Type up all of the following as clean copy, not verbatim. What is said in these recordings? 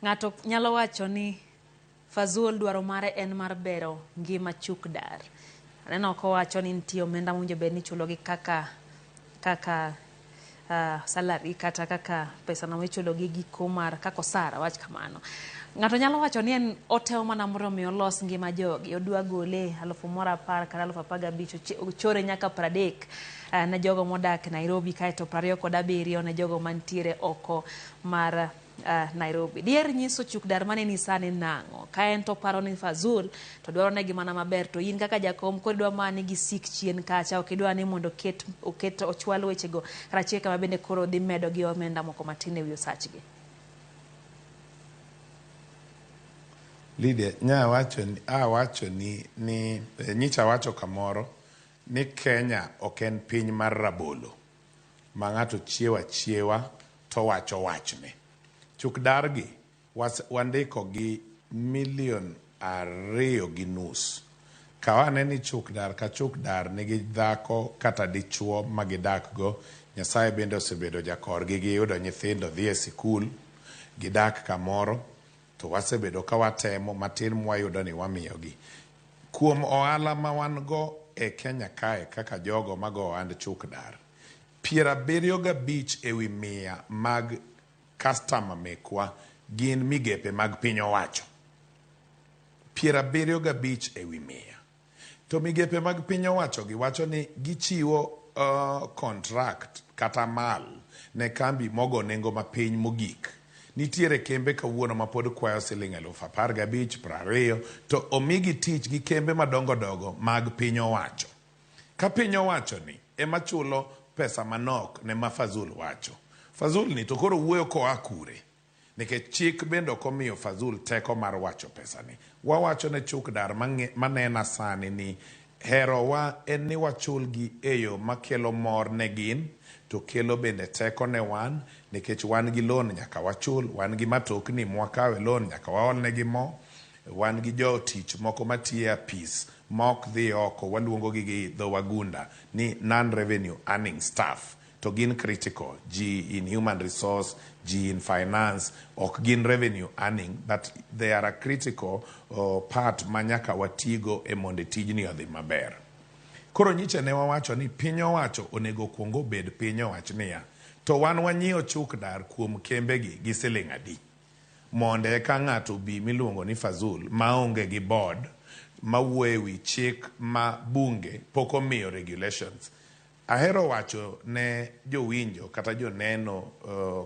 Ng'ato nyalo wacho ni Fazul dwaro mare en mar bero ngima chuk dar. Aneno kowacho ni nitie omenda mowinjo bed ni ichulogi kaka kaka salary kata kaka pesano michulogi giko mar kaka osara wach kamano. Ng'ato nyalo wacho ni en otemo mana mondo mi olos ngima jogi, odwa gole 10,000 kata 15,000 ochore nyaka 30 ne jogo modak Nairobi kaeto 27 ne jogo mantiere oko mar Nairobi. Diher nyiso chuk dar maneni sani nang'o? Ka en to paro ni Fazul to dwaro negi mana maber to in kaka jakom koro idwa mana ni gisik chien kacha ok idwa ni mondo oket, oket ochwal wechego kata kama bende koro dhi medo gi omenda moko matin e wi osachgi. Lydia, nya wacho ni, awacho ni, ni nyicha wacho kamoro ni Kenya ok en piny mar rabolo ma ng'ato chiewo achiewa to wacho wachne. Chuk dargi wandiko gi 2.5 million. Kaw ane ni chuk dar ka chuk dar nigi dhako kata dichuo ma gidak go, Nyasaye bende osebedo jakorgi, giyudo nyithindo dhi e sikul, gidak kamoro, to wasebedo ka watemo matin mwayudo ni wamiyogi. Kuom ohala ma wan go e Kenya kae kaka jogo mago ohand chuk dar, 75% mag customer mekwa gin migepe mag piny owacho. 75%. To migepe mag piny owacho gi wacho ni gichiwo contract kata mal ne kambi mogo nengo mapiny mogik. Nitiere kembe kawuono ma pod kwayo siling 15,000, 20, to omigi tich gi kembe madongo dogo mag piny owacho. Ka piny owacho ni ema chulo pesa manok ne ma Fazul wacho. Fazul ni to koro wuoyo koa kure? Nikech chik bende ok omiyo Fazul teko mar wacho pesani. Wawacho ne chuk dar manena sani ni herowa en ni wachulgi e yo makelo mor ne gin to kelo bende teko ne wan nikech wan gi loan nyaka wachul, wan gi matokni mwakawe loan nyaka waolnegi mo, wan gi jotich moko matiyo e apis ma ok dhi oko waluongo gi gi dho wagunda ni non-revenue earning staff to gin critical. Ji in human resource, ji in finance, ok gin revenue earning, but they are a critical part ma nyaka watigo e mondo tijni odhi maber. Koro nyicha ne wawacho ni piny owacho onego okuong obed piny owach niya, to wan wanyiewo chuk dar kuom kembegi gi siling adi? Mondo eka ng'ato obi miluongo ni Fazul maonge gi board mawuoyo e wi chik ma bunge pok omiyo regulations. Ahero wacho ne jowinjo kata joneno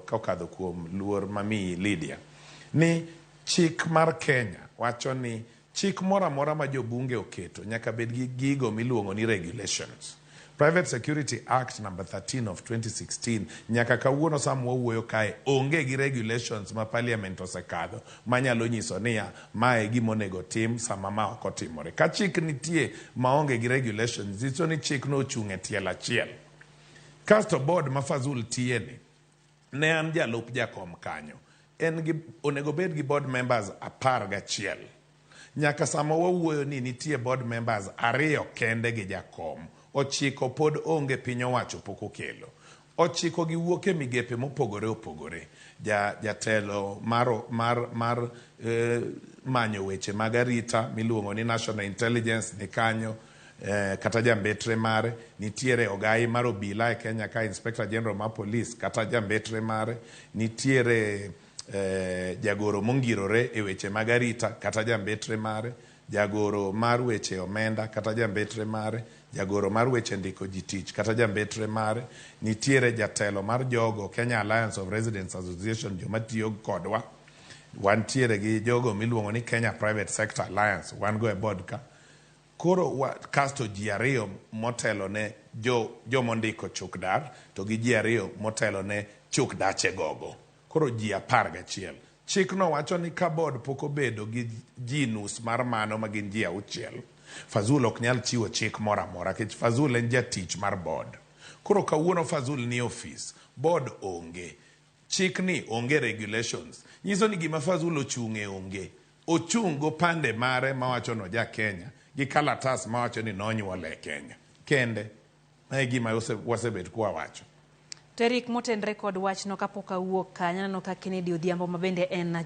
kokadho kuom luor mamiyi Lydia ni chik mar Kenya wacho ni chik moro amora ma jobunge oketo nyaka bed gi gigo miluongo ni regulations. Private Security Act number 13 of 2016 nyaka kawuono sama wawuoyo kae onge gi regulations ma parliament osekadho manyalo nyiso niya mae e gima onego tim sama ma ok otimore. Ka chik nitie maonge gi regulations nyiso ni chikno ochung' e tielo achiel. Kasto board ma Fazul tiye ni ne an jalup jakom kanyo en gi onego bed gi board members 11. Nyaka sama wawuoyo ni nitie board members ariyo kende gi jakom, ochiko pod onge piny owacho pok okelo. Ochiko gi wuok e migepe mopogore opogore. Jatelo mar manyo weche mag arita miluongo ni National Intelligence ni kanyo, kata jambetre mare, nitiere ogai mar obila e Kenya ka Inspector General mar Police kata jambetre mare, nitiere jagoro mongirore e weche mag arita kata jambetre mare, jagoro mar weche omenda kata jambetre mare, jagoro mar weche ndiko ji tich kata jambetre mare, nitiere jatelo mar jogo Kenya Alliance of Residents Association joma tiyo kodwa, wantiere gi jogo miluongo ni Kenya Private Sector Alliance, wan go e board ka. Koro kasto ji ariyo motelo ne jomondiko chuk dar to gi ji ariyo motelo ne chuk dache gogo. Koro ji 11. Chikno wacho ni ka board pok obedo gi ji nus mar mano ma gin ji 6, Fazul ok nyal chiwo chik moro amora nikech Fazul en jatich mar board. Koro kawuono Fazul ni ofis, board onge. Chikni onge regulations. Nyiso ni gima Fazul ochung'e onge. Ochung' gopande mare mawacho ni oja Kenya gi kalatas mawacho ni nonyuole e Kenya. Kende. Ma e gima wasebet kwawacho. To Eric motenre kod wachno kapok awuok kanyo aneno ka Kennedy Odhiambo ma bende en